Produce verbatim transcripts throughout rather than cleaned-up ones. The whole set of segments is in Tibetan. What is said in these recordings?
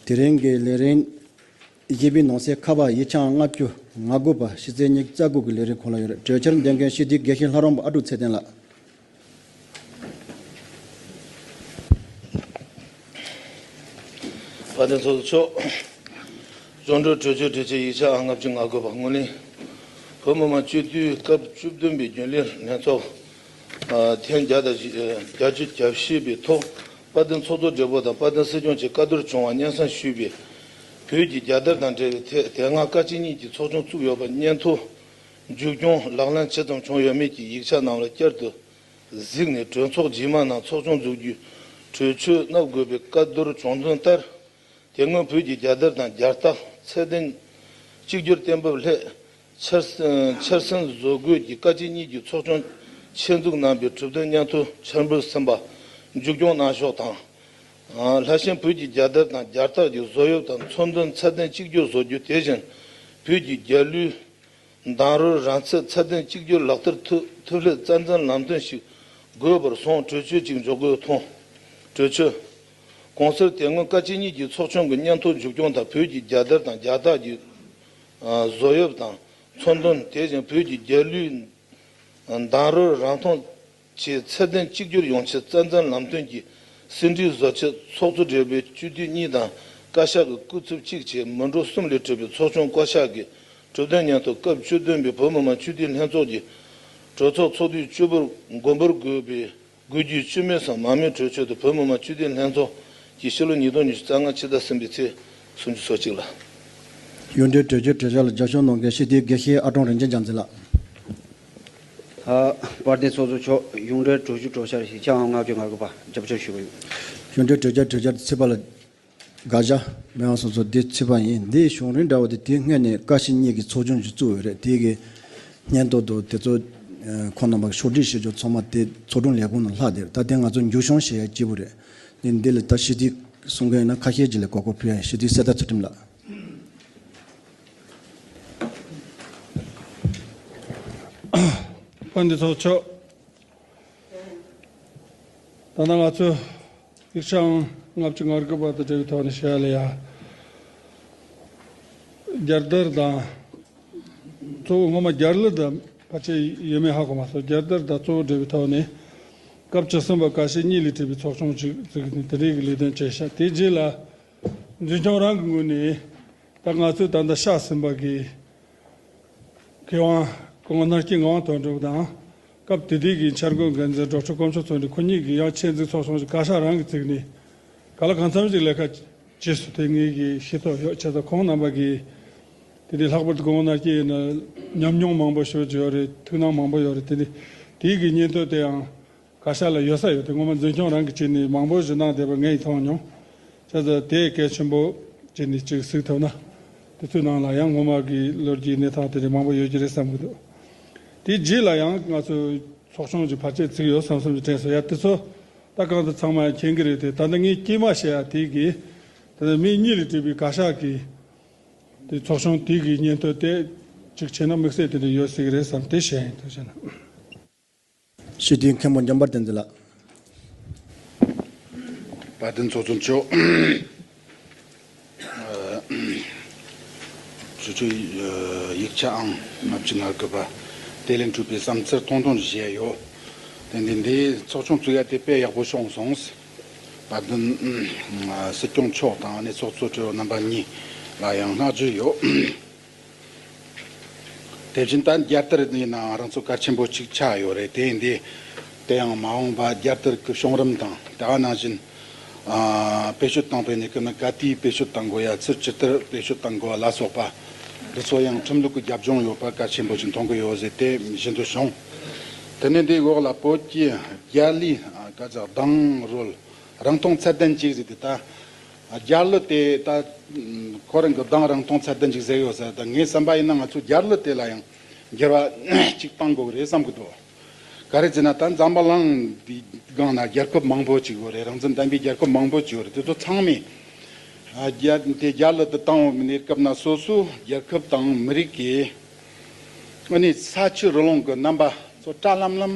དེ་རིང་གི་ལས་རིམ་བཞི་པའི་ནང་གསེས་ཁ་པར་ཡིག་ཆ་ལྔ་བཅུ་ང་དགུ་པ་ཕྱི་ཚེས་ཉི་ཤུ་རྩ་དགུ་གི་ལས་རིམ་གོ་ལ་ཡོད་རེད། གྲོས་འཆར་འདོན་མཁན་སྤྱི་འཐུས་དགེ་བཤེས་ལྷ་རམས་པ་ཨ་ཀྲུག་ཚེ་བརྟན་ལགས། དཔལ་ལྡན་ཚོགས་གཙོ་མཆོག་གཞུང་འབྲེལ་གྲོས་ཆོད་གྲོས་ཆོད་ཡིག་ཆ་ཨང་ལྔ་བཅུ་ང་དགུ་པ་ངོས་ལེན། བོད་མི་མང་སྤྱི་འཐུས་སྐབས་བཅུ་བདུན་པའི་རྒྱུན་ལས་ལྷན་ཚོགས་ཐེངས་བརྒྱ་དང་བརྒྱད་ཅུ་གྱ་བཞི་པའི་ཐོག་དཔལ་ལྡན་ཚོགས་གཙོ་སྦྲེལ་པོ་དང་དཔལ་ལྡན་སྲིད་སྐྱོང་བཅས་བཀའ་བསྡུར་བྱུང་བ་སྙན་སེང་ཞུས་པའི་བོད་ཀྱི་རྒྱལ་དར་དང་འབྲེལ་བའི་ཐད་དེ་སྔ་བཀའ་སྤྱི་གཉིས་ཀྱི་ཚོགས་ཆུང་བཙུགས་ཡོད་པ་སྙན་ཐོ་མཇུག་སྐྱོང་ལག་ལེན་ཇི་ཙམ་བྱུང་ཡོད་མེད་ཀྱི་ཡིག་ཆ་རྣམས་ལ་བསྐྱར་དུ་གཟིགས་ནས་གྲོས་ཚོགས་རྗེས་མ་ནང་ཚོགས་ཆུང་འཛུགས་རྒྱུའི་གྲོས་ཆོད་གནང་དགོས་པའི་བཀའ་བསྡུར་བྱུང་དོན་ལྟར། དེ་སྔོན་བོད་ཀྱི་རྒྱལ་དར་དང་རྒྱལ་རྟགས་ཚད་ལྡན་གཅིག་གྱུར་གཏན་འབེབས་སླད་འཆར་འཆར་ཟིན་བཟོ་འགོད་ཀྱིས་བཀའ་སྤྱི་གཉིས་ཀྱི་ཚོགས་ཆུང་ཆེད་འཛུགས་གནང་བའི་གྲོས་དོན་སྙན་ཐོ་འཆར་འབུལ་ཟིན་པ་མཇུག་སྐྱོང་གནང་ཕྱོགས་དང་། ལྷག་བཞིན་བོད་ཀྱི་རྒྱལ་དར་དང་རྒྱལ་རྟགས་ཀྱི་བཟོ་དབྱིབས་དང་ཚོན་དོན་ཚད་ལྡན་གཅིག་གྱུར་བཟོ་རྒྱུ། དེ་བཞིན་བོད་ཀྱི་རྒྱལ་གླུའི་མདང་རོལ་རང་ཚད་ཚད་ལྡན་གཅིག་གྱུར་ལག་བསྟར་ཐུབ་ཐུབ་སླད་རྩ་འཛིན་ལམ་སྟོན་ཞིག་དགོས་པར་སོང་གྲོས་ཆོད་ཅིག་འཇོག་དགོས་མཐོང་། གྲོས་ཆོད། གོང་གསལ་དེ་སྔོན་བཀའ་སྤྱི་གཉིས་ཀྱི་ཚོགས་ཆུང་གི་སྙན་ཐོ་མཇུག་སྐྱོང་དང་བོད་ཀྱི་རྒྱལ་དར་དང་རྒྱལ་རྟགས་ཀྱི་བཟོ་དབྱིབས་དང་ཚོན་དོན། དེ་བཞིན་བོད་ཀྱི་རྒྱལ་གླུའི་མདང་རོལ་རང་མཐོང་བཅས་ཚད་ལྡན་གཅིག་གྱུར་ཡོང་ཆེད་རྩ་འཛིན་ལམ་སྟོན་གྱི་ཟིན་བྲིས་བཟོ་ཆེད་ཚོགས་གཙོ་སྦྲེལ་པོའི་སྤྱི་འཐུས་གཉིས་དང་བཀའ་ཤག་གི་སྐུ་ཚབ་གཅིག་བཅས་མི་འགྲོ་གསུམ་ལས་གྲུབ་པའི་ཚོགས་ཆུང་བཀའ་ཤག་གི་གྲོས་དོན་སྙན་ཐོ་སྐབས་བཅུ་བདུན་པའི་བོད་མི་མང་སྤྱི་འཐུས་ལྷན་ཚོགས་ཀྱི་གྲོས་ཚོགས་ཚོགས་དུས་བཅུ་པར་དགོངས་པར་དགོས་པའི་དགོས་རྒྱུའི་སྤྱི་མོས་སམ་མ་མོས་གྲོས་ཆོད་དུ་བོད་མི་མང་སྤྱི་འཐུས་ལྷན་ཚོགས་ཀྱི་ཕྱི་ལོ་ཉིས་སྟོང་ཉི་ཤུ་རྩ་ལྔ་ཕྱི་ཟླ་གསུམ་པའི་ཚེས་སུམ་ཅུ་སོ་གཅིག་ལ། གཞུང་འབྲེལ་གྲོས་ཆོད་གྲོས་འཆར་ལ་རྒྱབ་སྐྱོར་གནང་མཁན་སྤྱི་འཐུས་དགེ་བཤེས་ཨ་ཀྲོང་རིན་ཆེན་རྒྱལ་མཚན་ལགས། ཨ། དཔལ་ལྡན་ཚོགས་གཙོ་མཆོག་གཞུང་འབྲེལ་གྲོས་ཆོད་གྲོས་འཆར་ཡིག་ཆ་ཨང་ལྔ་བཅུ་ང་དགུ་པ་རྒྱབ་སྐྱོར་ཞུ་གི་ཡོད། གཞུང་འབྲེལ་གྲོས་འཆར་གྲོས་འཆར་ཚུད་པ་ལ་དགག་བྱ་མེད་པ་སོང་ཙང་འདི་ཚུད་པ་ཡིན། འདིའི་གཞུང་རིམ་འདྲ་བོ་དེ་དེའི་སྔོན་ནས་བཀའ་སྤྱི་གཉིས་ཀྱི་ཚོགས་ཆུང་ཞིག་བཙུགས་ཡོད་རེད། དེ་གི་སྙན་ཐོ་དང་དེ་ཚོ་ཁོང་རྣམ་པ་གི་ཕྱོགས་སྒྲིག་བྱེད་ཕྱོགས་ཚང་མ་དེ་ཚོགས་དྲུང་ལས་ཁུངས་ནང་ལྷག་བསྡད་རེད། ད་དེ་ང་ཚོ་མཇུག་སྐྱོང་བྱེད་ཡ་སྐྱིད་པོ་རེད། འདི་འདི་ལ་ད་སྤྱི་འཐུས་གསུང་མཁན་ཡིན་ན་ཁ་ཤས་ཅིག་ལ་གོ་སྐབས་ཕུལ་ཡ་ཡིན། སྤྱི་འཐུས་གསེར་རྟ་ཚུལ་ཁྲིམས་ལགས། དཔལ་ལྡན་ཚོགས་གཙོ། ད་ལྟ་ང་ཚོས་ཡིག་ཆ་ཨང་ལྔ་བཅུ་ང་དགུ་པ་དང་འབྲེལ་བའི་ཐོག་ནས་བཤད་ལ་ཡ། རྒྱལ་དར་དང་། གཙོ་བོ་ངོ་མ་རྒྱལ་གླུ་དང་ཕལ་ཆེར་ཡོད་མེད་ཧ་གོ་མ་སོང་། རྒྱལ་དར་དང་གཙོ་བོ་འབྲེལ་བའི་ཐོག་ནས་སྐབས་བཅུ་གསུམ་པ་བཀའ་སྤྱི་གཉིས་ལས་གྲུབ་པའི་ཚོགས་ཆུང་ཅིག་བཙུགས་ནས་དེ་འདྲའི་གི་ལས་དོན་བྱས་ཤག་དེ་རྗེས་ལ་འཛིན་སྐྱོང་རང་གི་ངོས་ནས་ད་ང་ཚོས་ད་ལྟ་བཞག་ཟིན་པ་གི་མཁས་དབང་སྐུ་ངོ་སྣར་སྐྱིད་ངག་དབང་དོན་གྲུབ་དང་། སྐབས་དེ་དུས་ཀྱི་འཆར་འགོད་འགན་འཛིན་ཌོག་ཊར་དཀོན་མཆོག་ཚེ་རིང་ཁོ་གཉིས་ཀྱིས་ཡང་ཆེད་འཛིན་ཚོགས་ཆུང་ཞིག་བཀའ་ཤག་རང་གིས་བཙུགས་ནས་ག་ལ་གང་འཚམ་ཞིག་ལས་ཀ་བྱས་སོང་། དེ་ངེད་ཀྱིས་ཤེས་རྟོགས་ཡོད། བྱས་ཙང་ཁོང་རྣམ་པ་གིས་དེ་དུས་ལྷག་པར་དུ་སྐུ་ངོ་སྣར་སྐྱིད་ཡིན་ན་ཉམས་མྱོང་མང་པོ་ཞེ་པོ་ཅིག་ཡོད་རེད། ཐུགས་སྣང་མང་པོ་ཡོད་རེད། དེ་ནི་དེའི་གི་སྙན་ཐོ་དེའང་བཀའ་ཤག་ལ་ཡོད་ས་ཡོད་དེ་ངོ་མ་འཛིན་སྐྱོང་རང་གིས་བྱས་ནས་མང་པོ་ཞིག་གནང་བསྡད་པ་ངས་མཐོང་མྱོང་། བྱས་ཙང་དེ་གལ་ཆེན་པོ་བྱས་ནས་ཅིག་གཟིགས་ཐུབ་ན། དེ་ཚོའི་ནང་ལ་ཡང་སྔོན་མ་གི་ལོ་རྒྱུས་གནས་སྟངས་དེ་འདྲ་མང་པོ་ཡོད་ཀྱི་རེད་བསམ་གྱི་འདུག་དེའི་རྗེས་ལ་ཡང་ང་ཚོ་ཚོགས་ཆུང་ཅིག་བར་ཆད་བརྩིགས་ཡོད་བསམ་བསམ་ཅིག་དྲན་སོང་། ཡ་དེ་ཚོ་ད་གང་དུ་ཚང་མ་མཁྱེན་གྱི་རེད་དེ། ད་ལྟ་ངས་སྐྱེས་མ་བཤད་ཡ་དེ་གི་ད་ལྟ་མི་གཉིས་ལས་གྲུབ་པའི་བཀའ་ཤག་གི་དེ་ཚོགས་ཆུང་དེ་གི་སྙན་ཐོ་དེ་ཅིག་བྱས་ན་དམིགས་བསལ་དེ་འདྲ་ཡོད་སྲིད་ཀྱི་རེད་བསམ་དེ་བཤད་ཡིན། ཐུགས་རྗེ་གནང་། སྤྱི་འཐུས་མཁན་པོ་འཇམ་དཔལ་བསྟན་འཛིན་ལགས། དཔལ་ལྡན་ཚོགས་གཙོ་མཆོག་ཨ། ཞུ་ཆོས་ཡིག་ཆ་ཨང་ལྔ་བཅུ་ང་དགུ་པ་དེ་ལས་གྲུབ་པའི་བསམ་ཚུལ་ཐུང་ཐུང་བཞེས་ཡོད། དེ་འདི་འདི་ཚོགས་ཆུང་བཙུགས་ཡ་དེ་དཔེ་ཡག་པོ་བྱུང་སོང་། དཔལ་ལྡན་སྲིད་སྐྱོང་མཆོག་དང་ཨ་ནི་ཚོགས་གཙོ་དྲི་བ་རྣམ་པ་གཉིས་ལ་ཡང་བསྔགས་བརྗོད་ཡོད། དེ་བཞིན་ད་རྒྱལ་དར་ཡིན་ནའང་རང་ཚོ་གལ་ཆེན་པོ་གཅིག་ཆགས་ཡོད་རེད། དེ་ཡིན་དུས་དེ་ཡང་མ་འོངས་པ་རྒྱལ་དར་གྱི་བྱུང་རིམ་དང་དེ་ག་ནང་བཞིན་ཨ་བེད་སྤྱོད་བཏང་པའི་གནས་སྐབས་ན་ག་དུས་བེད་སྤྱོད་བཏང་དགོས་ཡ། ཚུར་ཇི་ལྟར་བེད་སྤྱོད་བཏང་དགོས་པ་ལ་སོགས་པ་འདི་ཚོ་ཡང་ཁྲིམས་ལུགས་ཀྱི་རྒྱབ་ལྗོངས་ཡོད་པ་གལ་ཆེན་པོ་ཞིག་མཐོང་གི་ཡོད་ཟེར་དེ་བཞིན་དུ་བྱུང་། དེ་ནས་འདིའི་འོག་ལ་བོད་ཀྱི་རྒྱལ་གླུའི་ཨ་ག་ཚ་མདང་རོལ་རང་མཐོང་ཚད་ལྡན་གཅིག་ཟེར་དེ་ད། རྒྱལ་གླུ་དེ་ད་ཁོ་རང་གི་གདངས་རང་མཐོང་ཚད་ལྡན་ཅིག་ཟེར་ཡོད་ས། ད་ངའི་བསམ་པ་ཡིན་ན་ང་ཚོ་རྒྱལ་གླུ་དེ་ལ་ཡང་འགྱུར་བ་ཅིག་གཏང་དགོས་ཀྱི་རེད་བསམ་གྱི་འདུག་ག་རེ་ཟེར་ན་ད་འཛམ་བུ་གླིང་འདིའི་སྒང་ན་རྒྱལ་ཁབ་མང་པོ་ཅིག་ཡོད་རེད། རང་བཙན་ལྡན་པའི་རྒྱལ་ཁབ་མང་པོ་ཅིག་ཡོད་རེད། དེ་ཚོ་ཚང་མས་ཨ་རྒྱ་དེ་རྒྱལ་གླུ་དེ་བཏང་བའི་གནས་སྐབས་ན་སོ་སོའི་རྒྱལ་ཁབ་དང་མི་རིགས་ཀྱི་ཨ་ནི་ས་ཆུ་རི་ལུང་གི་རྣམ་པ་ཚོ་བཀྲ་ལམ་ལམ།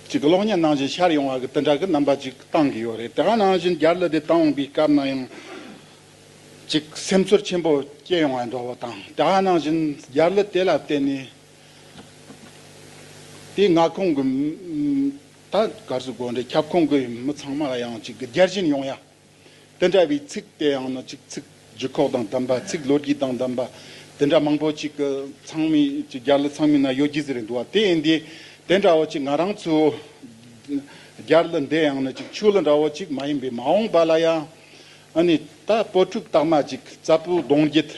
ཅིག་གློག་བརྙན་ནང་བཞིན་ཤར་ཡོང་བ་གི་དེ་འདྲ་གི་རྣམ་པ་ཅིག་བཏང་གི་ཡོད་རེད། དེ་ག་ནང་བཞིན་རྒྱལ་གླུ་དེ་བཏང་བའི་སྐབས་ན་ཡང་ ཅིག་སེམས་ཚོར་ཆེན་པོ་སྐྱེ་ཡོང་བ་འདྲ་བོ་དང་། དེ་ནང་བཞིན་རྒྱ་གླུ་དེ་ལ་བརྟེན་ནས་དེའི་མངའ་ཁོངས་ཀྱི་ད་ག་རེ་ཟེར་དགོས་རེད། ཁྱབ་ཁོངས་ཀྱི་མི་ཚང་མ་ལ་ཡང་ཅིག་རྒྱལ་ཞེན་ཡོང་ཡ། དེ་འདྲ་བའི་ཚིག་དེ་ཡང་ན་ཅིག་ཚིག་ལྗིད་ཁོག་དང་ལྡན་པ། ཚིག་ལོ་རྒྱུས་དང་ལྡན་པ། དེ་འདྲ་མང་པོ་ཅིག་གི་ཚང་མས་ཅིག་རྒྱ་གླུ་ཚང་མའི་ནང་ཡོད་རྒྱུ་ཟེར་རེད་འདུག་བ། དེ་ཡིན་དུས་དེ་འདྲ་བོ་ཅིག་ང་རང་ཚོ་རྒྱ་གླུ་འདི་ཡང་ན་ཅིག་ཆོས་གླུ་འདྲ་བོ་ཅིག་མ་ཡིན་པའི་མ་འོངས་པ་ལ་ཡང་ཨ་ནི་ད་བོད་ཕྲུག་དག་མ་ཅིག་རྩ་བོ་གདོང་རྒྱུད།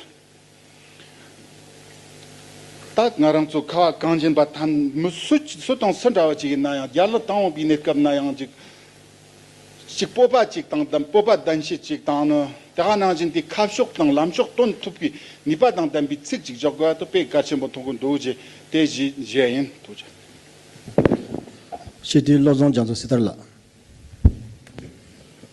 ད་ང་རང་ཚོ་ཁ་བ་གངས་ཅན་པ་ཐམས་མི་སུ་སུ་དང་སུ་འདྲ་བ་ཅིག་ཡིན་ན་ཡང་རྒྱ་གླུ་བཏང་འོང་པའི་གནས་སྐབས་ན་ཡང་ཅིག་ཅིག་སྤོབས་པ་ཅིག་དང་དམ་སྤོབས་པ་ལྡན་ཤེས་ཅིག་དང་ནི་དེ་ག་ནང་བཞིན་དེ་ཁ་ཕྱོགས་དང་ལམ་ཕྱོགས་སྟོན་ཐུབ་པའི་ནུས་པ་དང་ལྡན་པའི་ཚིག་ཅིག་འཇོག་དགོས་པ་དེ་དཔེ་གལ་ཆེན་པོ་མཐོང་གི་འདུག་ཅེས་དེ་བཞིན་བཞེས་ཡིན། ཐུགས་རྗེ་ཆེ། སྤྱི་འཐུས་བློ་བཟང་རྒྱ་མཚོ་སྲི་ཐར་ལགས།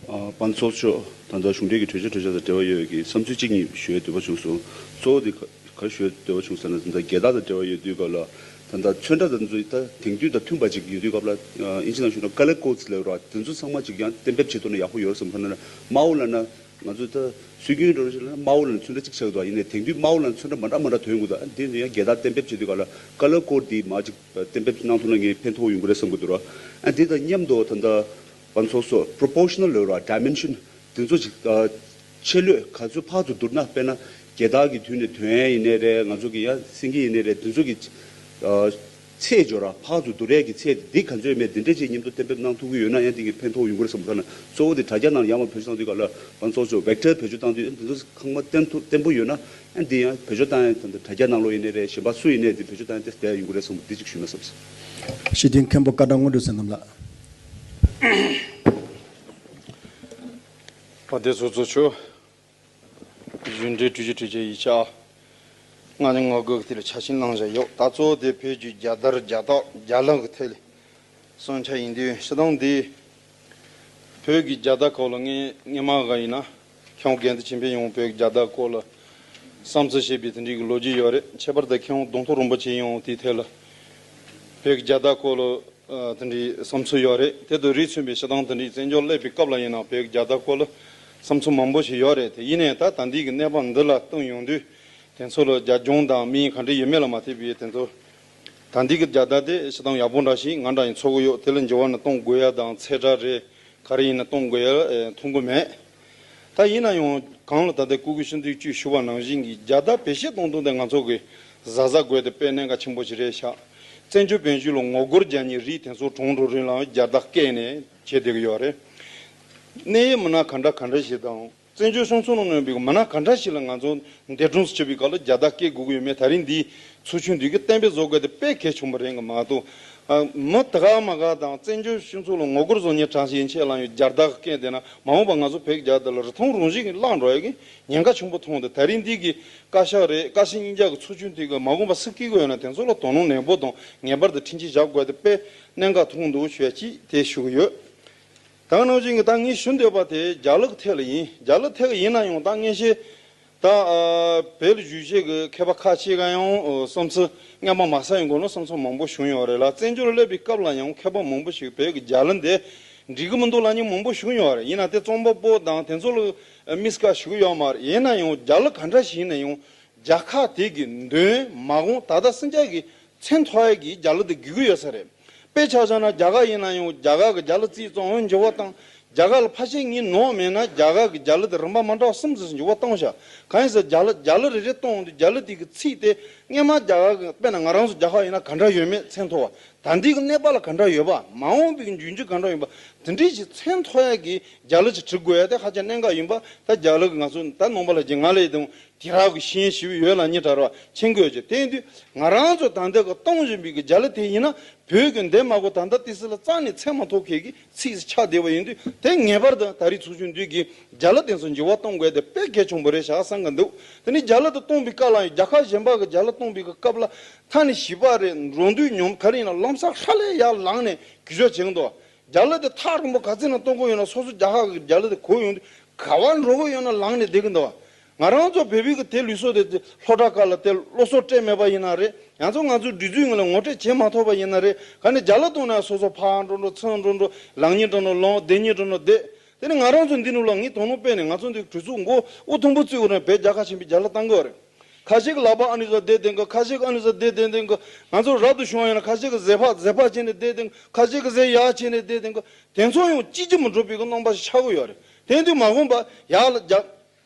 ཨ། པ་ཚོགས་གཙོ། ད་ལྟ་གཞུང་འབྲེལ་གྱི་གྲོས་ཆོད་གྲོས་འཆར་དང་འབྲེལ་བ་ཡོད་པའི་བསམ་ཚུལ་གཅིག་གཉིས་ཞུ་འདོད་པ་བྱུང་སོང་། གཙོ་བོ་དེ་ག་ག་ཞུ་འདོད་པ་བྱུང་ཟེར་ན། ད་ལྟ་རྒྱལ་དར་དང་འབྲེལ་བ་ཡོད་དུས་སྐབས་ལ། ད་ལྟ་ཚོན་ཁྲ་དང་ཚོ་ད་དེང་དུས་དང་མཐུན་པ་ཅིག་ཡོད་དུས་སྐབས་ལ། ཨ། ཨིན་ཇི་ནང་ཞུས་ན་ཀ་ལར་ཀོཌ་ལབ་ར། དེ་ཚོ་ཚང་མ་ཅིག་ཡང་གཏན་འབེབས་བྱེད་ཐུབ་ན་ཡག་པོ་ཡོད་བསམ། ག་ན་ན་དམར་པོ་ལབ་ན། ང་ཚོ་ད་སྲོལ་རྒྱུན་འགྲོ་རེད་ལབ་ན་དམར་པོ་ལབ་ན་ཚོན་ཁྲ་གཅིག་ཆགས་འདུག་ཡིན་ནའི་དེང་དུས་དམར་པོ་ལབ་ན་ཚོན་ཁྲ་མ་འདྲ་མ་འདྲ་ཐོན་གྱི་འདུག་ཨ། དེ་ཡང་རྒྱལ་དར་གཏན་འབེབས་བྱེད་དུས་སྐབས་ལ་ཀ་ལར་ཀོཌ་དེ་མར་ཅིག་གཏན་འབེབས་གནང་ཐུབ་ན་ངས་ཕན་ཐོགས་ཡོང་གི་རེད་བསམ་གྱི་འདུག་ར། ཨ། དེ་དང་མཉམ་དུ་ད་ལྟ་པ་ཚོགས་གཙོ་པོ་རོ་པོར་ཤི་ནལ་ལབ་ར། ཌའི་མེན་ཤན་དེ་ཚོ་ཅིག་ཨ། ཆེ་ལོས་ག་ཚོད་ཕར་ཚུར་བསྡུར་ན། དཔེར་ན་རྒྱལ་དར་གྱི་དུས་ནས་ཐོན་ཡས་ཡིན་ནའི་རེད། ང་ཚོ་གི་ཡ་སེང་གེ་ཡིན་ནའི་རེད། དེ་ཚོ་གི་ཨ། ཚད་འཇོག་ར། ཕར་ཚུར་བསྡུར་ཡས་ཀྱི་ཚད་འདི་ག་ཚོད་ཡོད་མེད་འདི་འདྲ་ཅིག་མཉམ་དུ་གཏན་འབེབས་གནང་ཐུབ་ཀྱི་ཡོད་ན་ཡང་དེ་གི་ཕན་ཐོགས་ཡོང་གི་རེད་བསམ། ད་ན་གཙོ་བོ་དེ་དྲ་རྒྱ་ནང་ལ་ཡར་མར་བེད་སྤྱོད་གཏང་དུས་སྐབས་ལ་པ་ཚོགས་གཙོ་ཝེག་ཊར་བེད་སྤྱོད་གཏང་དུས་འདི་ཚོ་ཚང་མ་བརྟན་ཐུབ་བརྟན་པོ་ཡོད་ན། ཨ། འདི་ཡང་བེད་སྤྱོད་བཏང་ཡས་ད་ལྟ་དྲ་རྒྱ་ནང་ལོགས་ཡིན་ནའི་རེད། གཞན་པ་སུ་ཡིན་ནའི་འདི་བེད་སྤྱོད་བཏང་ཡས་དེ་ཡོང་གི་རེད་བསམ། འདི་ཅིག་ཞུས་ན་བསམ། སྤྱི་འཐུས་མཁན་པོ་བཀའ་དྲིན་དངོས་གྲུབ་བསོད་ནམས་ལགས། ཨ། དེ་ཚོ་གཙོ་ཆོས། གཞུང་འབྲེལ་གྲོས་གཞི་གྲོས་ཆོད་ཡིག་ཆ་ལྔ་བཅུ་ང་དགུ་གི་ཐད་ལ་ཆ་ཤས་གནང་བཞག་ཡོད། ད་གཙོ་བོ་དེ་བོད་ཀྱི་རྒྱལ་དར་རྒྱལ་རྟགས་རྒྱལ་གླུ་གི་ཐད་ལ་གསུང་ཆ་ཡིན་དུས། སྤྱིར་བཏང་འདི་བོད་ཀྱི་རྒྱལ་དར་སྐོར་ལ་ངས་སྔོན་མ་ག་ཡིན་ན་མཁན་པོ་དགེ་འདུན་ཆོས་འཕེལ་ཡང་བོད་ཀྱི་རྒྱལ་དར་སྐོར་ལ་བསམ་ཚུལ་བཤད་པའི་དེ་འདྲའི་གི་ལོ་རྒྱུས་ཡོད་རེད། ཁྱད་པར་དུ་མཁན་པོ་གདོང་ཐུག་རིན་པོ་ཆེ་ཡང་དེའི་ཐད་ལ་བོད་ཀྱི་རྒྱལ་དར་སྐོར་ལ། ཨ། དེ་འདྲའི་བསམ་ཚུལ་ཡོད་རེད། དེ་དང་རིགས་མཚུངས་པའི་སྤྱིར་བཏང་དེ་འདྲའི་བཙན་བྱོལ་སླེབས་པའི་སྐབས་ལ་ཡིན་ན་བོད་ཀྱི་རྒྱལ་དར་སྐོར་ལ་བསམ་ཚུལ་མང་པོ་ཞིག་ཡོད་རེད། དེ་ཡིན་ནའི་ད་ད་འདི་གི་གནས་བབ་འདི་ལ་བསྟུན་ཡོང་དུས་དེ་ཚོ་ལ་རྒྱབ་ལྗོངས་དང་དམིགས་ཡུལ་ག་འདྲ་ཡོད་མེད་ལ་མ་ལྟོས་པའི་དེ་ཚོ། ད་འདི་གི་རྒྱལ་དར་དེ་སྤྱིར་བཏང་ཡག་པོ་འདྲ་ཞིག་ང་འདྲ་ཡིན་ཚོར་གི་ཡོད། དེ་ལ་འགྱུར་བ་ནི་གཏོང་དགོས་ཡ་དང་ཚད་གྲངས་རེད། ག་རེ་ཡིན་ན་གཏོང་དགོས་ཡ་ཨེ་མཐོང་གི་མེད། ད་ཡིན་ན་ཡང་གང་ལ་ད་ལྟ་སྐུ་སྒེར་ཤིན་ཏུ་བཅུ་ཞུ་བ་ནང་བཞིན་གྱི་རྒྱལ་དར་བེད་སྤྱོད་གཏོང་སྟངས་དེ་ང་ཚོ་གི་གཟབ་གཟབ་དགོས་དེ་དཔེ་གནད་འགག་ཆེན་པོ་ཞིག་རེད་ཤག་བཙན་བྱོལ་བོད་གཞུང་ལ་ངོ་རྒོལ་རྒྱག་མཁན་རིགས་དེ་ཚོ་གྲོང་ཁྱེར་རེ་ལ་རྒྱལ་དར་བཀལ་ནས་བྱེད་བསྡད་ཀྱི་ཡོད་རེད། གནད་ཡོད་མི་སྣ་ག་འདྲ་ག་འདྲ་ཞིག་དང་། བཙན་བྱོལ་སྤྱི་ཚོགས་ནང་ཡོད་པའི་མི་སྣ་ག་འདྲ་ཞིག་ལ་ང་ཚོ་འདས་གྲོངས་སུ་ཆུད་པའི་སྐབས་ལ་རྒྱལ་དར་བཀལ་དགོས་ཀྱི་ཡོད་མེད་ད་རིང་འདིའི་ཚོགས་ཆུང་འདི་གིས་གཏན་འབེབས་བཟོ་དགོས་དེ་དཔེ་གལ་ཆེན་པོ་རེད་གི་མ་གཏོགས། ཨ། མི་དེ་ག་མ་ག་དང་བཙན་བྱོལ་སྤྱི་ཚོགས་ལ་ངོ་རྒོལ་བཟོ་མཁན་གྲངས་ཤིག་ཡིན་ཆེད་ལ་ཡང་རྒྱལ་དར་བཀལ་བསྡད་ན་མ་འོངས་པ་ང་ཚོ་བོད་ཀྱི་རྒྱལ་དར་ལ་རིན་ཐང་རང་བཞིན་གྱིས་བརླག་འགྲོ་ཡ་གི་ཉེན་ཁ་ཆེན་པོ་མཐོང་སྟེ། ད་རིང་འདི་གི་བཀའ་ཤག་རེད། བཀའ་སྤྱི་གཉིས་ཆ་གི་ཚོགས་ཆུང་དེ་གི་མ་དགོངས་པ་སུ་བཀལ་གི་ཡོད་ན་དེ་ཚོ་ལ་དོ་སྣང་ནན་པོ་དང་ངེས་པར་དུ་འཁྲིད་ཆེད་བཞག་དགོས་དེ་དཔེ་གནད་འགག་མཐོང་འདུག་ཞུ་ཡ་ཅིག་དེ་ཞུ་གི་ཡོད། ད་ག་ནང་བཞིན་གྱི་ད་ངས་ཞུ་འདོད་པ་དེ་རྒྱ་གླུ་གི་ཐད་ལ་ཡིན། རྒྱ་གླུ་ཐད་ཀྱི་ཡིན་ན་ཡང་ད་ངེས་ཤེས་ད་ཨ་བོད་ལ་བཞུགས་བྱེད་ཀྱི་མཁས་པ་ཁ་ཤས་ཀ་ཡང་ཨ་བསམ་ཚུལ་སྔ་མ་མ་ཟ་ཡོང་གོང་ལ་བསམ་ཚུལ་མང་པོ་བྱུང་ཡོད་རེད་ལ། བཙན་བྱོལ་སླེབས་པའི་སྐབས་ལ་ཡང་མཁས་པ་མང་པོ་ཞིག་བོད་ཀྱི་རྒྱ་གླུ་འདི་འགྲིག་གི་མི་འདུག་ལབ་མཁན་མང་པོ་བྱུང་ཡོད་རེད། ཡིན་ན་དེ་རྩོམ་པ་པོ་དང་དེ་ཚོ་ལ་དམིགས་བཀར་ཞུ་གི་ཡོད་མ་རེད། ཡིན་ན་ཡང་རྒྱ་གླུ་ག་འདྲ་ཞིག་ཡིན་ན་ཡང་རྒྱལ་ཁབ་དེ་གི་མདུན་མ་དགོངས་ད་ལྟ་སེམས་ཅན་གྱི་མཚན་ཐོགས་ཡས་ཀྱི་རྒྱ་གླུ་དེ་དགོས་ཀྱི་ཡོད་ས་རེད། དཔེ་ཆ་བཞག་ན་རྒྱ་གར་ཡིན་ན་ཡང་རྒྱ་གར་གྱི་རྒྱ་གླུ་རྩིས་ཙམ་འོན་འགྱུར་བ་བཏང་། རྒྱ་གར་ལ་ཕལ་ཆེར་ངའི་ནོར་མེད་ན་རྒྱ་གར་གྱི་རྒྱ་གླུ་དེ་རིམ་པ་མ་འདྲ་བ་གསུམ་ཙམ་འགྱུར་བ་བཏང་བཞག་གང་ཡིན་ཟེར་རྒྱ་གླུ་རྒྱ་གླུ་རེ་རེ་གཏོང་དུས་རྒྱ་གླུ་དེ་གི་ཚིག་དེ་སྔོན་མ་རྒྱ་གར་གྱི་དཔེར་ན་ང་རང་ཚོ་རྒྱ་གར་ཡིན་ན་ག་འདྲ་ཡོད་མེད་མཚན་ཐོགས་པ། ད་འདི་གི་གནས་བབ་ལ་ག་འདྲ་ཡོད་པ། མ་འོངས་པའི་འབྱུང་འགྱུར་ག་འདྲ་ཡོད་པ། དེ་འདྲའི་ཞིག་མཚན་ཐོགས་ཡས་ཀྱི་རྒྱ་གླུ་ཅིག་བྲི་དགོས་ཡ་དེ་ཧ་ཅང་གནད་འགག་ཡིན་པ། ད་རྒྱ་གླུ་གི་ང་ཚོ་ད་ནང་པ་ལ་ཅིག་ང་ལས་དང་དེ་རག་གི་ཤེས་ཡོན་ཞིབ་ཡོད་ལ་ཉེ་དྲ་ར་མཁྱེན་དགོས་ཀྱི། དེ་ཡིན་དུས་ང་རང་ཚོ་ད་ལྟ་གི་གཏོང་བཞིན་པའི་གི་རྒྱ་གླུ་དེ་ཡིན་ན་བོད་ཀྱི་འདས་མ་གོ་ད་ལྟ་ཏི་སི་ལ་རྩ་ནས་མཚན་མ་ཐོགས་མཁན་གྱི་ཚིག་ཆགས་བསྡད་པ་ཡིན་དུས། དེ་ངེས་པར་དུ་ད་རེས་ཚོགས་ཆུང་འདི་གིས་རྒྱ་གླུ་དེ་ཚོ་འགྱུར་བ་གཏོང་དགོས་དེ་དཔེ་གལ་ཆེན་པོ་རེད་ཤག་བསམ་གི་འདུག་དེ་ནས་རྒྱ་གླུ་དེ་གཏོང་བའི་སྐབས་ལ་ཡང་རྒྱལ་ཁབ་གཞན་པ་གི་རྒྱ་གླུ་གཏོང་བའི་གི་སྐབས་ལ་ཐ་ནི་བྱིས་པ་རེད། འགྲོ་འདུག་ཉོམ་ག་རེ་ཡིན་ན་ལམ་སང་ཧྲ་ལས་ཡར་ལངས་ནས་གུས་ཞབས་བྱེད་གི་འདུག་རྒྱ་གླུ་དེ་ཐག་རིང་པོ་ག་ཚོད་ནས་གཏོང་གི་ཡོད་ན་སོ་སོ་རྒྱ་གར་གི་རྒྱ་གླུ་དེ་གོ་ཡོང་དུས་ག་པར་འགྲོ་གི་ཡོད་ན་ལངས་ནས་བསྡད་གི་འདུག་ང་རང་ཚོ་བོད་པའི་གི་དེ་ལུས་སྲོག་དེ་སློབ་གྲྭ་ཁག་ལ་དེ་སློབ་གསོ་སྤྲད་མེད་པ་ཡིན་ན་རེད། ཡང་ཚོ་ང་ཚོའི་འདྲི་ཚུལ་ངོས་ལ་ངོ་སྤྲོད་བྱེད་མ་ཐུབ་པ་ཡིན་ན་རེད། ག་ནས་རྒྱ་གླུ་གཏོང་ན་སོ་སོ་ཕར་འགྲོ་འགྲོ་ཚུར་འགྲོ་འགྲོ་ལངས་ཉིན་འགྲོ་འགྲོ་ལངས་བསྡད་ཉིན་འགྲོ་འགྲོ་བསྡད། དེ་ནི་ང་རང་ཚོ་འདི་ནུ་ལ་ངས་དོ་སྣང་སྤེལ་ནས་ང་ཚོ་འདི་གྲོས་ཚོགས་མགོ་དབུ་ཐུམ་པོ་བཙུགས་རེད། བོད་རྒྱལ་ཁ་ཆེན་པོའི་རྒྱ་ལ་བཏང་གི་ཡོད་རེད། ཁ་ཤས་ཀྱི་ལག་པ་ཨ་ནི་ཚོ་བསྡད་བསྡད་གི། ཁ་ཤས་ཀྱི་ཨ་ནི་ཚོ་བསྡད་བསྡད་བསྡད་གི། ང་ཚོ་རབ་ཏུ་བྱུང་བ་ཡིན་ན་ཁ་ཤས་ཀྱི་ཟས་ཕག་ཟས་ཕག་བྱས་ནས་བསྡད་བསྡད་གི། ཁ་ཤས་ཀྱི་ཟས་ཡག་བྱས་ནས་བསྡད་བསྡད་གི། དེ་ཚོ་ཡང་གཅིག་ཀྱང་མི་འགྲོ་བའི་གི་རྣམ་པ་ཞིག་ཆགས་ཀྱི་ཡོད་རེད། དེ་དུས་མ་འོངས་པ་ཡག་ལ་རྒྱ་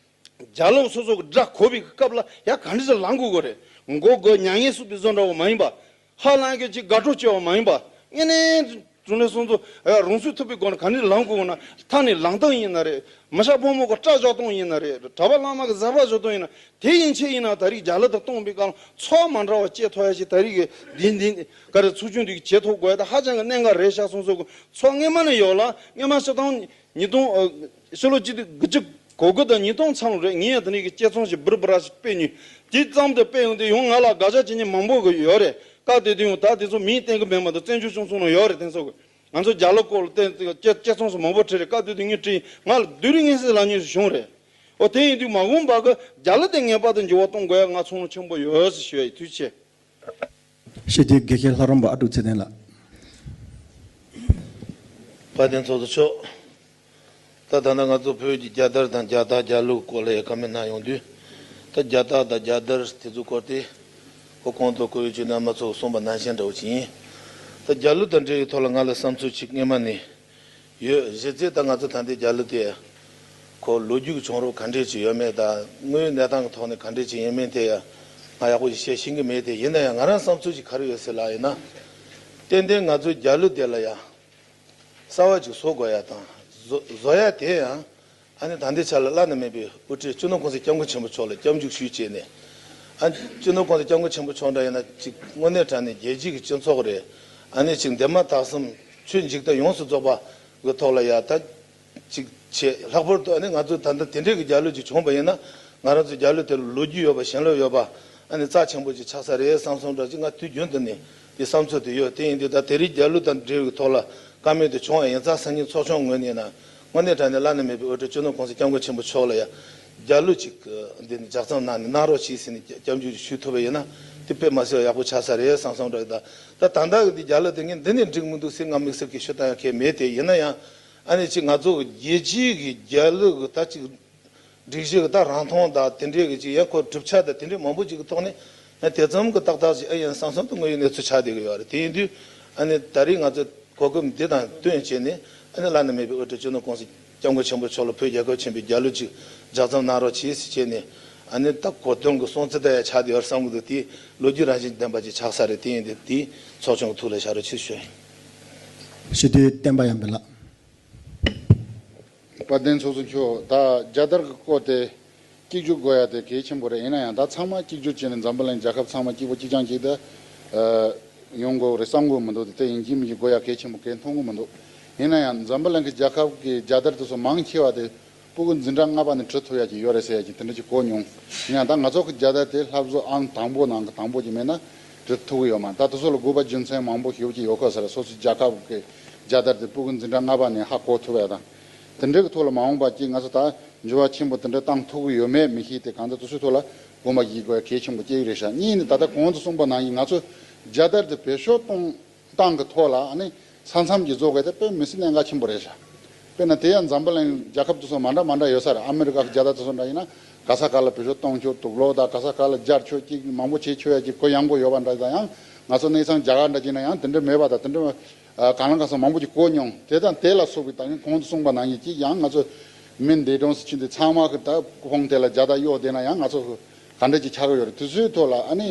རྒྱ་ལོག་སོ་སོ་གི་དགྲ་གོ་བའི་གི་སྐབས་ལ་ཡ་ག་འདྲ་ཞིག་ལངས་དགོས་གི་རེད། མགོ་སྒུར་མྱ་ངན་བསུ་བའི་བཟོ་འདྲ་བོ་མ་ཡིན་པ། ཧ་ལམ་གི་ཅིག་དགའ་སྤྲོ་སྐྱེ་བ་མ་ཡིན་པ། དངོས་གནས་བྱུང་ནས་སོང་ཚོ་ཨ་རང་ཚུགས་ཐུབ་པའི་སྒོ་ནས་ག་ནས་ལངས་དགོས་ན། ཐ་ནས་ལངས་སྟངས་ཡིན་ན་རེད། མི་ཤ་ཕོ་མོ་གི་སྐྲ་བཞག་སྟངས་ཡིན་ན་རེད། གྲྭ་པ་བླ་མ་གི་ཟ་བ་བཞག་སྟངས་ཡིན་ན། དེ་ཡན་ཆད་ཡིན་ན་ད་རེས་རྒྱ་ལོག་དང་སྟོང་པའི་སྐབས་ལ་ཚོགས་མ་འདྲ་བ་སྐྱེ་ཐུབ་ཡ་ཞིག་ད་རེས་གི་འདི་འདི་ག་རེ་ཚོགས་ཆུང་འདི་གི་བྱེད་ཐུབ་དགོས་ཡ་ད་ཧ་ཅང་གི་གནད་འགག་རེད་ཤག་སོང་ཚོ་གི་ཚོགས་སྔས་མ་ནས་ཡོད་ལ། སྔས་མ་སྤྱི་བཏང་ཉིས་སྟོང་ཨ་ཕྱི་ལོ་གཅིག་དགུ་བཅུ་གོ་དགུ་དང་ཉིས་སྟོང་མཚམས་རེད། ངས་ཡང་དེ་ནས་གི་དཔྱད་རྩོམ་ཞིག་འབུར་འབུར་ཞིག་སྤེལ་མྱོང་། དེ་ཙམ་དུ་སྤེལ་ཡོང་དུས་ཡང་ང་ལ་དགག་བྱ་བྱེད་མཁན་མང་པོ་གི་ཡོད་རེད། སྐབས་དེ་དུས་ཡང་ད་དེ་ཚོ་མིང་བསྟན་གི་མེད་མ་གཏོགས་བཙན་བྱོལ་སྤྱི་ཚོགས་ནང་ཡོད་རེད། དེ་ཚོ་གི་ང་ཚོ་རྒྱ་ལོག་སྐོར་ལ་བསྟན་དཔྱད་དཔྱད་རྩོམ་སོགས་མང་པོ་བྲིས་རེད། སྐབས་དེ་དུས་ངས་བྲིས། ང་ལ་སྡུག་རུས་ངན་སེམས་ལབ་མཁན་ཞིག་བྱུང་རེད། འོ་དེ་ཡིན་དུས་མ་འོངས་པ་གི་རྒྱ་ལོག་དེ་ངེས་པར་དུ་འགྱུར་བ་གཏོང་དགོས་ཡ་ང་ཚོར་སྣང་ཆེན་པོ་ཡོད་ཟེར་ཞུ་ཡ་ཡིན། ཐུགས་རྗེ་ཆེ། ཞི་བདེའི་དགེ་བཤེས་ལྷ་རམས་པ་ཨ་ཀྲུག་ཚེ་བརྟན་ལགས། དཔལ་ལྡན་ཚོགས་གཙོ་མཆོག་ད་ད་ལྟ་ང་ཚོ་བོད་ཀྱི་རྒྱལ་དར་དང་རྒྱལ་རྟགས་རྒྱལ་གླུ་སྐོར་ལ་ཡང་བཀའ་མོལ་གནང་ཡོང་དུས། ད་རྒྱལ་རྟགས་དང་རྒྱལ་དར་དེ་ཚོ་སྐོར་དེ་ཁོ་གོང་དུ་བཀུར་འོས་ཀྱི་རྣམ་པ་ཚོས་གསུངས་པ་ནང་བཞིན་འདྲ་བོ་ཅིག་ཡིན། ད་རྒྱལ་གླུ་དང་འབྲེལ་བའི་ཐོག་ལ་ང་ལ་བསམ་ཚུལ་ཅིག་སྔས་མ་ནས་ཡོད། གཞི་རྩའི་ད་ང་ཚོ་ད་ལྟའི་རྒྱལ་གླུ་དེ་ཁོ་ལོ་རྒྱུས་ཀྱི་བྱུང་རབས་ག་འདྲས་ཅིག་ཡོད་མེད་དང་དངོས་ཡོད་གནས་སྟངས་ཀྱི་ཐོག་ནས་ག་འདྲས་ཅིག་ཡིན་མིན་དེ་ཡང་ང་ཡག་པོ་ཞིག་བཤད་ཤེས་ཀྱི་མེད་དེ། ཡིན་ན་ཡང་ང་རང་བསམ་ཚུལ་ཅིག་ག་རེ་ཡོད་ཟེར་ལབ་ཡིན་ན། ཏན་ཏན་ང་ཚོའི་རྒྱལ་གླུ་དེ་ལ་ཡང་གསར་བ་ཅིག་བཟོ་དགོས་ཡ་དང་། བཟོ་བཟོ་ཡ་དེ་ཡང་ཨ་ནི་ད་ལྟའི་ཆ་ལ་བླ་ན་མེད་པའི་དབུ་ཁྲིད་སྤྱི་ནོར་༸གོང་ས་༸སྐྱབས་མགོན་ཆེན་པོ་མཆོག་ལ་སྐྱབས་འཇུག་ཞུས་བྱས་ནས། ཨ་སྤྱི་ནོར་༸གོང་ས་༸སྐྱབས་མགོན་ཆེན་པོ་མཆོག་འདྲ་ཡིན་ན་ཅིག་དངོས་གནས་དྲང་གནས་རྒྱལ་སྤྱིའི་གི་སྤྱི་ཚོགས་རེད། ཨ་ནི་ཅིག་འདས་མ་ད་གསུམ་ཆོས་འཇིག་རྟེན་ཡོངས་སུ་རྫོགས་པ་གི་ཐོག་ལ་ཡ་ད་ཅིག་བྱས། ལྷག་པར་དུ་ཨ་ནི་ང་ཚོ་ད་ལྟ་དེ་འདྲའི་གི་རྒྱལ་གླུ་ཅིག་བྱུང་བ་ཡིན་ན་ང་རང་ཚོའི་རྒྱལ་གླུ་དེ་ལ་ལོ་རྒྱུས་ཡོད་པ་ཞེན་ལོས་ཡོད་པ་ཨ་ནི་རྩ་ཆེན་པོ་ཅིག་ཆགས་ས་རེད་བསམ་བསམ་འདྲ་ཅིག་ང་དུས་རྒྱུན་དུ་ནས་དེ་བསམ་ཚུལ་དེ་ཡོད། དེ་ཡིན་དུས་ད་དེ་རིང་རྒྱལ་གླུ་དང་འབྲེལ་བའི་ཐོག་ལ་བཀའ་མོལ་དེ་བྱུང་བ་ཡིན་ཙང་སང་ཉིན་ཚོགས་ཆུང་ངོས་ནས་ན་དངོས་གནས་དྲང་གནས་བླ་ན་མེད་པའི་དབུ་ཁྲིད་སྤྱི་ནོར་༸གོང་ས་༸སྐྱབས་མགོན་ཆེན་པོ་མཆོག་ལ་ཡ་རྒྱལ་གླུ་ཅིག་འདི་ནས་ལྗགས་རྩོམ་གནང་ནས་གནང་རོགས་གྱིས་ཟེར་ནས་སྐྱབས་འཇུག་ཞུ་ཐུབ་པ་ཡིན་ན་དེ་དཔེ་མ་སྲིད་པ་ཡག་པོ་ཆགས་ས་རེད་བསམ་བསམ་འདྲ་ཡོད། ད་ད་ལྟ་གི་འདི་རྒྱལ་གླུ་དེ་ངས་འདི་ནས་འགྲིག་མི་འདུག་ཟེར་ང་དམིགས་བསལ་གྱི་ཞུ་སྟངས་ཡང་གལ་མེད་དེ། ཡིན་ན་ཡང་ཨ་ནི་ཅིག་ང་ཚོ་རྒྱལ་སྤྱིའི་གི་རྒྱལ་གླུ་གི་ད་ཅིག་སྒྲིག་གཞི་གི་ད་རིང་ཐུང་དང་དེ་འདྲའི་གི་ཅིག་ཡང་ཁོ་གྲུབ་ཆ་དང་དེ་འདྲའི་མང་པོ་ཅིག་གི་ཐོག་ནས་ཡང་དེ་ཙམ་གི་ཏག་ཏག་ཅིག་ཨེ་ཡིན་བསམ་བསམ་དུ་དངོས་ཡོད་གནས་ཚུལ་ཆགས་བསྡད་གི་ཡོད་རེད། དེ་ཡིན་དུས་ཨ་ནི་ད་རེས་ང་ཚོ་གོ་སྐབས་འདི་དང་བསྟུན་བྱས་ནས་ཨ་ནི་བླ་ན་མེད་པའི་དབུ་ཁྲིད་སྤྱི་ནོར་༸གོང་ས་༸སྐྱབས་མགོན་ཆེན་པོ་མཆོག་ལ་བོད་རྒྱལ་ཁབ་ཆེན་པོའི་རྒྱལ་གླུ་ཅིག་ལྗགས་རྩོམ་གནང་རོགས་གྱིས་ཟེར་བྱས་ནས་ཨ་ནི་ད་གོ་སྟོན་གི་སྲུང་བརྩི་ལྟ་ཡ་ཆགས་བསྡད་ཡོད་བསམ་གི་འདུག་དེ་ལོ་རྒྱུས་རང་བཞིན་ལྡན་པ་ཅིག་ཆགས་ས་རེད། དེ་ཡིན་དུས་དེ་ཚོགས་ཆུང་གི་ཐུགས་ལ་བཞག་རོགས་གྱིས་ཞུ་ཡིན། ཞི་བདེའི་བསྟན་པ་ཡར་འཕེལ་ལགས། དཔལ་ལྡན་ཚོགས་གཙོ་མཆོག་ད་རྒྱལ་དར་གྱི་སྐོར་དེ་གཅིག་གྱུར་དགོས་ཡ་དེ་གལ་ཆེན་པོ་རེད། ཡིན་ན་ཡང་ད་ཚང་མ་གཅིག་གྱུར་བྱས་ནས་འཛམ་བུ་གླིང་རྒྱལ་ཁབ་ཚང་མ་གཅིག་པོ་གཅིག་རྐྱང་གཅིག་ཏུ་ཨ་ཡོང་དགོས་རེད་བསམ་གྱི་མི་འདུག་དེ་ཡིན་གཅིག་མིན་གཅིག་དགོས་ཡ་གལ་ཆེན་པོ་གལ་མཐོང་གི་མི་འདུག་ཡིན་ན་ཡང་འཛམ་བུ་གླིང་གི་རྒྱལ་ཁབ་ཀྱི་རྒྱལ་དར་དེ་ཚོ་མང་ཆེ་བ་དེ་སྤུ་གུ་འཛིན་གྲྭ་ལྔ་པ་ནས་འབྲི་ཐུབ་ཡ་ཅིག་ཡོད་རེད་ཟེར་ཡ་ཅིག་དེ་འདྲ་ཅིག་གོ་མྱོང་། ཡིན་ཡང་ད་ང་ཚོ་གི་རྒྱལ་དར་དེ་ལྷ་བཟོ་ཨང་དང་པོ་ནང་གི་དང་པོ་ཅིག་མེད་ན་འབྲི་ཐུབ་ཀྱི་ཡོད་མ་རེད། ད་དེ་ཚོ་ལ་དགོས་པ་རྒྱུ་མཚན་མང་པོ་ཞེ་པོ་ཅིག་ཡོད་ཁ་ས་རེད། སོ་སོའི་རྒྱལ་ཁབ་ཀྱི་རྒྱལ་དར་དེ་སྤུ་གུ་འཛིན་གྲྭ་ལྔ་པ་ནས་ཧ་གོ་ཐུབ་ཡ་དང་། དེ་འདྲའི་གི་ཐོག་ལ་མ་འོངས་པ་ཅིག་ང་ཚོ་ད་འགྱུར་བ་ཆེན་པོ་དེ་འདྲ་བཏང་ཐུབ་ཀྱི་ཡོད་མེད་མི་ཤེས་ཏེ། གང་ལྟར་དེ་ཚོའི་ཐོག་ལ་དགོངས་པ་བཞེས་དགོས་ཡ་གལ་ཆེན་པོ་སྐྱེ་གི་རེད་ཤག་གཉིས་ནི་ད་ལྟ་གོང་དུ་གསུངས་པ་ནང་བཞིན་ང་ཚོ་རྒྱལ་དར་དེ་བེད་སྤྱོད་གཏོང་སྟངས་ཀྱི་ཐོག་ལ་ཨ་ནི་ས་མཚམས་ཀྱི་བཟོ་དགོས་དེ་དཔེ་མི་སྲིད་གནད་འགག་ཆེན་པོ་རེད་ཤག་དཔེར་ན་དེ་ཡང་འཛམ་བུ་གླིང་རྒྱལ་ཁབ་དེ་ཚོ་མ་འདྲ་མ་འདྲ་ཡོད་ས་རེད། ཨ་མི་རི་ཀ་གི་རྒྱལ་དར་དེ་ཚོ་འདྲ་ཡིན་ན་ག་ས་ག་ལ་བེད་སྤྱོད་གཏོང་ཆོག་དུག་ལོག་དང་ག་ས་ག་ལ་སྦྱར་ཆོག་ཅིག་མང་པོ་བྱེད་ཆོག་ཡ་ཅིག་གུ་ཡངས་པོ་ཡོད་པ་འདྲ་དང་། ཡང་ང་ཚོ་གནས་ཚང་རྒྱ་གར་འདྲ་ཅིག་ན་ཡང་དེ་འདྲ་མེད་པ་དང་དེ་འདྲ་གང་ལ་གང་འཚམ་མང་པོ་ཅིག་གོ་མྱོང་། དེ་དང་དེ་ལ་སོགས་པའི་ད་གིན་གོང་དུ་གསུངས་པ་ནང་བཞིན་ཅིག་ཡང་ང་ཚོ་མི་འདས་གྲོངས་སུ་ཕྱིན་དུས་ཚང་མ་གི་ད་ཁོང་དེ་ལ་རྒྱལ་དར་གཡོགས་བསྡད་ན་ཡང་ང་ཚོ་གི་ག་འདྲ་ཅིག་ཆགས་ཀྱི་ཡོད་རེད། དེ་ཚོའི་ཐོག་ལ་ཨ་ནི་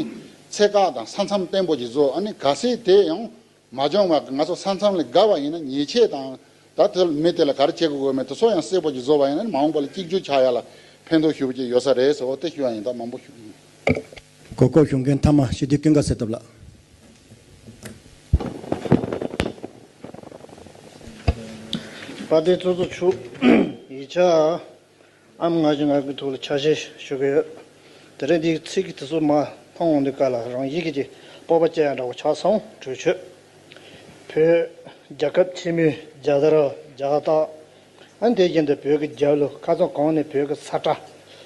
ཚད་བཀག་དང་ས་མཚམས་བརྟན་པོ་ཅིག་བཟོ། ཨ་ནི་གལ་སྲིད་དེ་ཡང་མ་བྱུང་བ་ང་ཚོ་ས་མཚམས་ལས་བརྒལ་བ་ཡིན་ན་ཉེས་ཆད་དང་། ད་དེ་མི་དེ་ལ་ག་རེ་བྱེད་དགོས་མེད་དེ་ཚོ་ཡང་གསལ་པོ་ཅིག་བཟོ་བ་ཡིན་ན་མ་འོངས་པ་ལ་གཅིག་གྱུར་ཆགས་ཡ་ལ་ཕན་ཐོགས་ཞེ་པོ་ཅིག་ཡོད་ས་རེད་ཟེར། འོ་དེ་ཞུ་བ་ཡིན། ད་མང་པོ་ཞུ། གོ་སྐབས་ཞུ་མཁན་མཐའ་མ་སྤྱི་འཐུས་ཀུན་དགའ་གསལ་ཐབས་ལགས། དཔལ་ལྡན་ཚོགས་གཙོ་མཆོག་ཡིག་ཆ་ཨམ་ང་ཞིག་ང་གི་ཐོག་ལ་ཆ་ཤས་ཞུ་གི་ཡོད། དེ་རིང་འདིའི་ཚིག་གི་དེ་ཚོ་མ་མཐོང་འོང་དུས་སྐབས་ལ་རང་ཡིད་ཀྱི་སྤོབས་པ་སྐྱེ་ཡ་འདྲ་བོ་ཆགས་སོང་། གྲོས་ཆོད། བོད་རྒྱལ་ཁབ་ཆེན་མོའི་རྒྱལ་དར་རྒྱལ་རྟགས། ཨ་ནི་དེ་བཞིན་དུ་བོད་ཀྱི་རྒྱལ་གླུ། ཁ་སང་གོང་ནས་བོད་ཀྱི་ས་ཁྲ།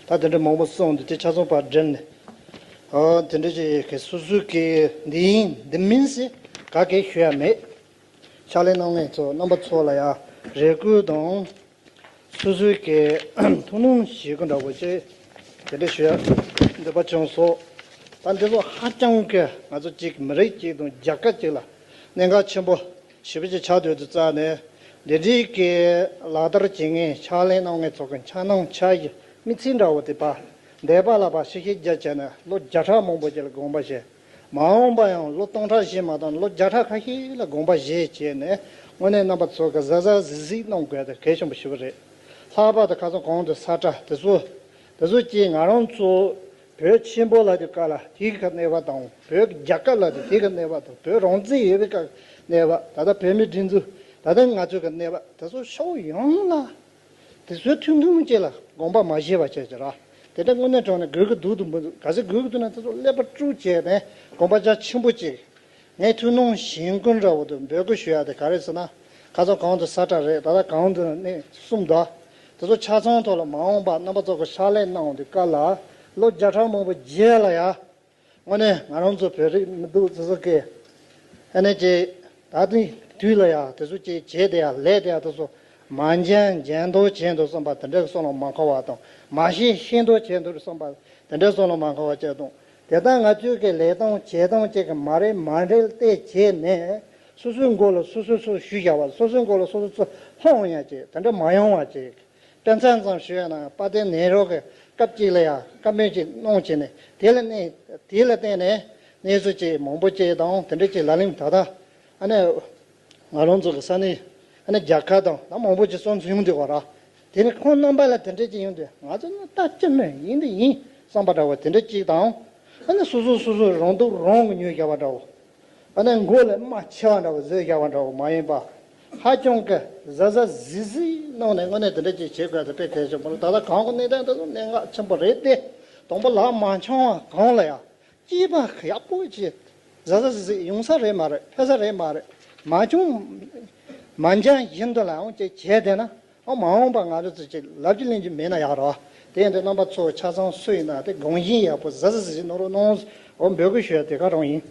ད་དེ་འདྲ་མང་པོ་གསུངས་འདུག་དེ་ཆ་ཚང་པར་བསྒྲིལ་ནས། ཨ་དེ་འདྲ་ཅིག་གི་སོ་སོའི་གི་འདི་ཡིན་འདི་མིན་ཟེར་ག་གེ་ཞུ་ཡ་མེད། ཕྱག་ལས་གནང་མཁན་ཚོ་རྣམ་པ་ཚོ་ལ་ཡང་རེ་སྐུལ་དང་། སོ་སོའི་གི་ཐུགས་སྣང་བྱེད་དགོས་འདྲ་བོ་ཅིག་དེ་འདྲ་ཞུ་ཡ་འདོད་པ་བྱུང་སོང་། ད་འདི་ཚོ་ཧ་ཅང་གི་ང་ཚོ་གཅིག་མི་རིགས་གཅིག་དང་རྒྱལ་ཁབ་གཅིག་ལ་གནད་འགག་ཆེན་པོ་ཞེ་པོ་ཅིག་ཆགས་སྡོད་དུས་ཙ་ནས། འདི་འདྲའི་གི་ལག་བསྟར་བྱེད་མཁན་ཕྱག་ལས་གནང་མཁན་ཚོ་གི་འཆར་སྣང་འཆར་གཞི་དམིགས་ཚད་འདྲ་བོ་དེ་ཕར་འདས་པ་ལ་ཕར་ཕྱིར་ཤེས་རྒྱ་བྱས་ནས་ལོ་བརྒྱ་ཕྲག་མང་པོ་ཅིག་ལ་དགོངས་པ་བཞེས། མ་འོངས་པ་ཡང་ལོ་སྟོང་ཕྲག་བཞི་མ་གཏོགས་ལོ་བརྒྱ་ཕྲག་ཁ་ཤས་ལ་དགོངས་པ་བཞེས་བྱས་ནས། དངོས་གནས་རྣམ་པ་ཚོ་གི་གཟབ་གཟབ་གཟིགས་གཟིགས་གནང་དགོས་དེ་གལ་ཆེན་པོ་ཞེ་པོ་རེད། ལྷག་པར་དུ་ཁ་སང་གོང་དུ་ས་ཁྲ་དེ་ཚོ་དེ་ཚོ་གཅིག་ང་རང་ཚོ་བོད་ཆེན་པོ་ལབ་དུས་སྐབས་ལ་དེའི་ཁ་གནས་པ་དང་། བོད་རྒྱལ་ཁབ་ལབ་དུས་དེའི་ཁ་གནས་པ་དང་། བོད་རང་བཙན་ཡོད་པའི་སྐབས་གནས་པ། ད་ལྟ་བོད་མིའི་སྒྲིག་འཛུགས། ད་ལྟ་ང་ཚོའི་ཁ་གནས་པ་དེ་ཚོ་ཕྱོགས་ཡོངས་ལ་དེ་ཚོའི་ཐུགས་འདུན་ཅིག་ལ་དགོངས་པ་མ་བཞེས་པ་བྱས་ཀྱི་ར། དེ་འདྲ་དངོས་གནས་དྲང་གནས་དགོས་ཀྱི་འདུག་དང་མི་འདུག་གལ་སྲིད་དགོས་ཀྱི་འདུག་ན་དེ་ཚོ་ཀླད་པ་དཀྲུགས་བྱས་ནས་དགོངས་པ་རྒྱ་ཆེན་པོ་ཅིག་ངས་ཐུགས་སྣང་བཞེས་མཁན་འདྲ་བོ་དང་འབོད་སྐུལ་ཞུ་ཡ་དེ་ག་རེ་ཟེར་ན། ཁ་སང་གོང་དུ་ས་ཁྲ་རེད། ད་ལྟ་གོང་དུ་གནས་གསུམ་འདུག་དེ་ཚོ་ཆ་ཚང་ཐོག་ལ་མ་འོངས་པ་རྣམ་པ་ཚོ་གི་ཕྱག་ལས་གནང་དུས་སྐབས་ལ་ལོ་བརྒྱ་ཕྲག་མང་པོ་རྗེས་ལ་ཡ། དངོས་གནས་ང་རང་ཚོ་བོད་རིགས་མི་འདུག་ཚོ་ཚོ་གིས་ཨ་ནི་ཅིག་ད་ལྟའི་དུས་ལ་ཡ་དེ་ཚོ་ཅིག་བྱས་དེ་ཡ་ལས་དེ་ཡ་དེ་ཚོ་མ་འཇོན་འཇོན་མདོག་བྱས་འདུག་བསམ་པ་དེ་འདྲའི་བསམ་བློ་མ་འཁོར་བ་དང་། མ་ཤེས་ཤེས་མདོག་བྱས་འདུག་བསམ་པ་དེ་འདྲའི་བསམ་བློ་མ་འཁོར་བ་བྱས་དང་། དེ་ལྟར་ང་ཚོའི་གི་ལས་སྟངས་བྱེད་སྟངས་བཅས་ཀྱི་མ་རེད་མ་འགྲིག་བལྟས་བྱས་ནས། སོ་སོའི་མགོ་ལ་སོ་སོས་སོ་ཞུ་བཞག་པ། སོ་སོའི་མགོ་ལ་སོ་སོ་ཚུར་ལྷུང་ཡ་ཅིག་དེ་འདྲ་མ་ཡོང་བ་ཅིག་དཔེ་མཚོན་ཙམ་ཞུས་ན་དཔལ་ལྡན་ནེ་རོ་གི་སྐབས་ཅིག་ལ་ཡ་བཀའ་མོལ་ཅིག་གནང་བྱས་ནས། དེ་ལ་གནས་དེ་ལ་བརྟེན་ནས་གནས་ཚུལ་ཅིག་མང་པོ་ཅིག་དང་དེ་འདྲ་ཅིག་ལ་ལིང་ད་ལྟ་ཨ་ནི་ང་རང་ཚོ་གི་ས་གནས་ཨ་ནི་རྒྱལ་ཁབ་དང་ད་མང་པོ་ཅིག་སོང་ཚུལ་ཡོང་དུས་བ་ར། དེ་ནི་ཁོང་རྣམ་པ་ལ་དེ་འདྲ་ཅིག་ཡོང་དུས་ང་ཚོ་ནི་ལྟ་ཅི་མིན་ཡིན་དུ་ཡིན་བསམ་པ་འདྲ་བོ་དེ་འདྲ་ཅིག་དང་། ཨ་ནི་སོ་སོ་སོ་སོ་རང་སྡུག་རང་གིས་ཉོས་བཞག་པ་འདྲ་བོ། ཨ་ནི་མགོ་ལ་རྨ་ཆེ་བ་འདྲ་བོ་བཟོས་བཞག་པ་འདྲ་བོ་མ་ཡིན་པ། ཧ་ཅང་གི་གཟབ་གཟབ་གཟིགས་གཟིགས་གནང་ནས་དངོས་གནས་དེ་འདྲ་ཅིག་བྱེད་དགོས་དེ་དཔེ་གལ་ཆེན་པོ་རེད། ད་ལྟ་གོང་གི་གནས་སྟངས་དེ་ཚོ་གནད་འགག་ཆེན་པོ་རེད་དེ། དང་པོ་ལག་མ་འཆང་བ་གོང་ལ་ཡ། སྐྱེས་པ་ཡག་པོ་ཅིག་གཟབ་གཟབ་གཟིགས་གཟིགས་ཡོང་ས་རེད་མ་རེད། ཕེབས་ས་རེད་མ་རེད། མ་བྱུང་མ་འཇོན་བཞིན་དུ་ལའང་ཅིག་བྱས་བསྡད་ན། ཨ་མ་འོངས་པ་ང་ཚོ་ཚོས་ཅིག་ལབ་རྒྱུ་གླེང་རྒྱུ་མེད་ན་ཡག་རོ། དེ་ཡིན་དུས་རྣམ་པ་ཚོ་ཆ་ཚང་སུ་ཡིན་ན་དེ་དགོངས་བཞེས་ཡག་པོ་གཟབ་གཟབ་གཟིགས་གནང་རོགས་གནང་། འོ་འབོད་སྐུལ་ཞུ་ཡ་དེ་ག་རང་ཡིན།